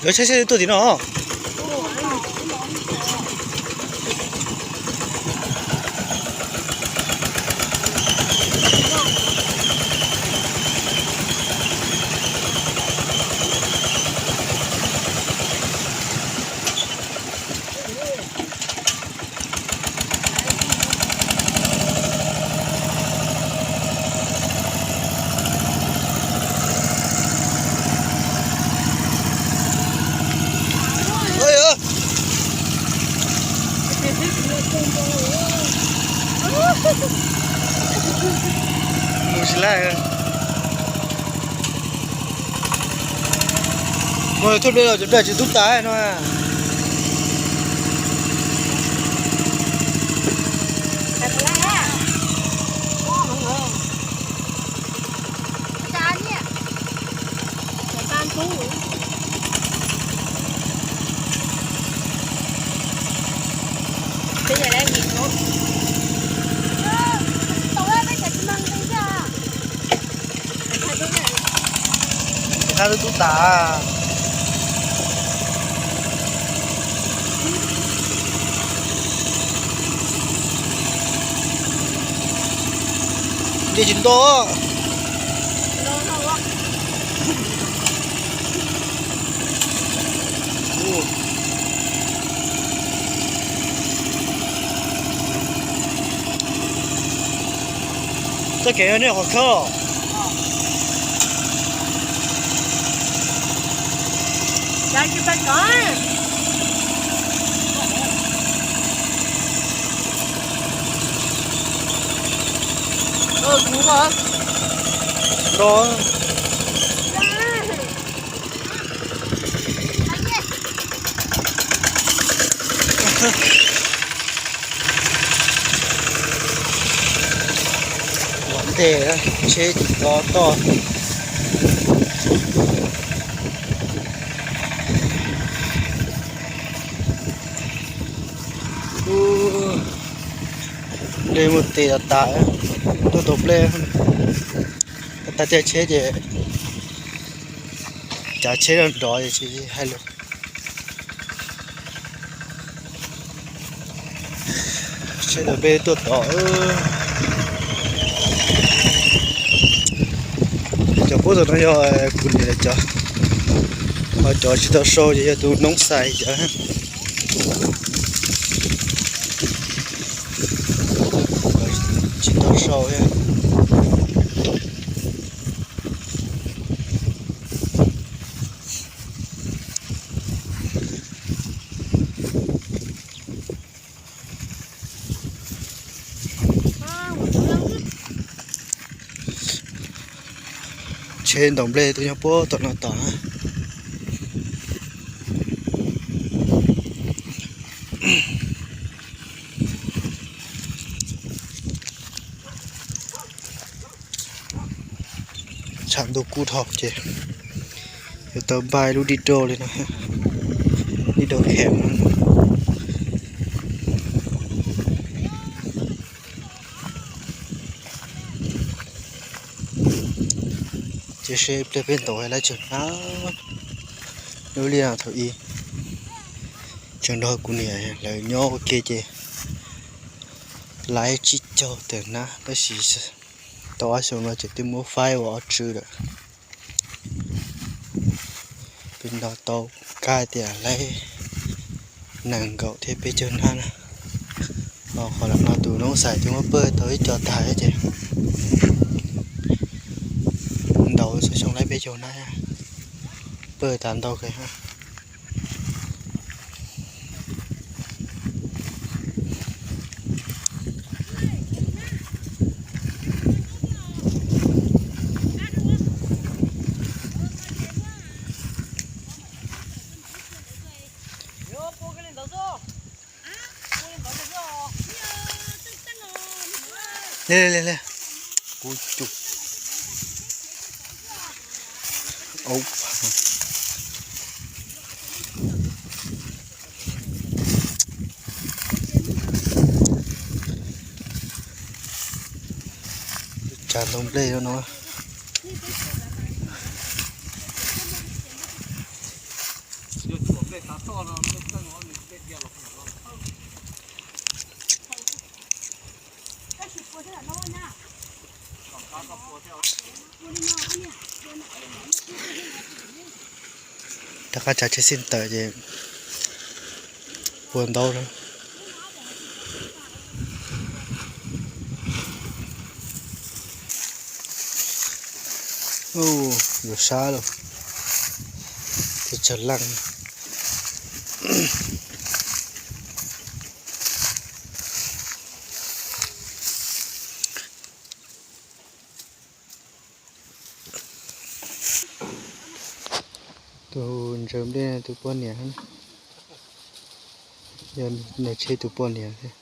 Lawv saib saib tuaj tim no. Mus tsis laij. Mus thaj ple los cov daj tsis tub tas no. Hab lub tub tas. Nce tsis nto. Txoj kev nej qhov khawb. Nto. Ua ntej tsheb tsis tau toj. Nres mus tes tas tas, tuaj tau nplej tas tas, tiaj tsheb ces cav tsheb nrov nrov ces tsis hais lus. Tsheb tau nplej tuaj tod. Cov puab tom no yog kuv niam lawv cov, ho cov tsis tau sau ces yog tus noob xais cov. Tsis tau sau thiab. Tsheb ntaus nplej tuaj nyob puag tom no tod na. Tshav ntuj kub dhau ces yuav tau npaj lub dib rau li no, dib rau khem no. Ces seb ib pliag peb ntaus lawv tseem hnab lub liaj no thaum ub. Tseem nrog kuv niam lawv nyob ua ke ces laib tsib caug tawm hnab tab sis tau ob xyoos no ces twb muab faib ua ob tswv lawm. Peb nrog tau kab tias laib nees nkaum thiab peb caug hnab na. Qhov lawm no tus noob xais twb muab pawg tau ib co tag ces ntaus xyoo xyoo laib peb caug hnab, pawg tas ntau kawg. Kuv cug Tsav ntoo nplej no. Rov qab tsav tsheb xib taws ces pua ntaub lawm. Ub, yuav sab lawm, tus tsawg leej. Tus ntsaws nplej tus poj niam, yog nws tseg tus poj niam thiab.